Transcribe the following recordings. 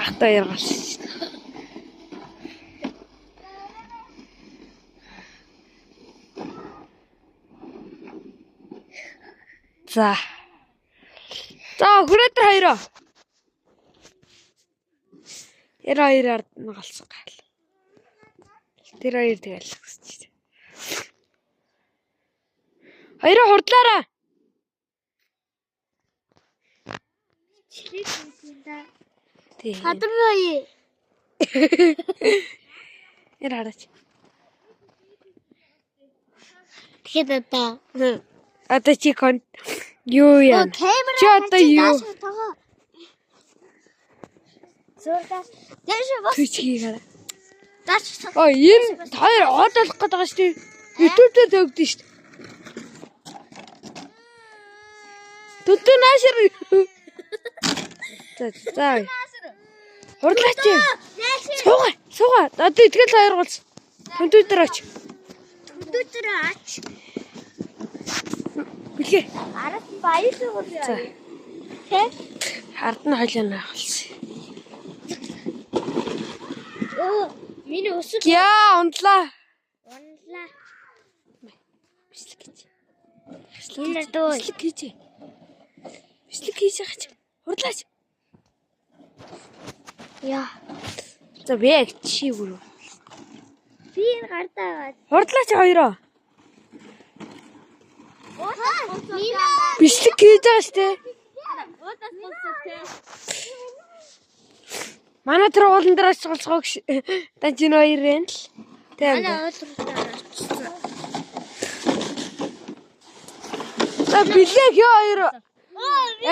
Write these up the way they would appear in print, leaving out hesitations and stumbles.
Ахтай хоёр галсан шүү дээ. За. За хүрээ тэр хоёроо. Тэр хоёр ард нь галсан гал. Тэр хоёр тэгэл гэсэн чинь. Хоёроо хурдлаараа. Члэг юм да. Тий. Хадраа. Тэр хараач. Тэгэхээр одоо Одоо чи кон юу яа? камера Чи одоо юу? Зурдаас дээш бас Түчгийг хараа. дааш Оо энэ хоёр од болох гээд байгаа шүү дээ. YouTube дээр төгдөн шүү дээ. Төдөө наашир. За за. Хурдлаач. Сууга, сууга. Одоо итгэл хоёр голц. Компьютер ач. Компьютер ач. Бэлгээ. Араас нь баярлал. За. Тэ? Ард нь хоёлоо наахалсан. Оо, миний өсөг Яа, унтлаа. унлаа. Бичлэг гэж. Энэ дөө. Бичлэг хийж. Бичлэг хийж байгаа чи. Хурдлаач. Яа. За би яг чи бүр. Би энэ гардаа. Хурдлаач хоёроо. Миний Бичлэг хийж байгаа штэ. Уудаас болсон те. Манай тэр уулан дээр очиж голцгоо гэж. Дан чинь хоёр юм л. Тийм. Манай уул руу очсон. За билээ хөө хоёр.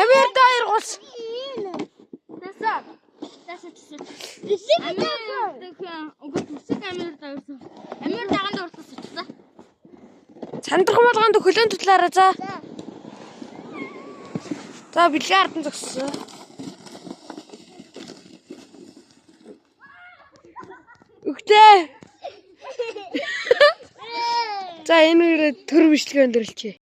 Амерт хоёр голц. Тасаа. Тасаа тасаа. Бэлэг Үгүй төсөг амир дагсан. Амир даганд уртас очсон. Сандрах болгонд хөлөөн тутлаараа за. За билээ ардан зогссон. Үгтэй. За энэ үгээр төр бичлэг өндөрлөчээ.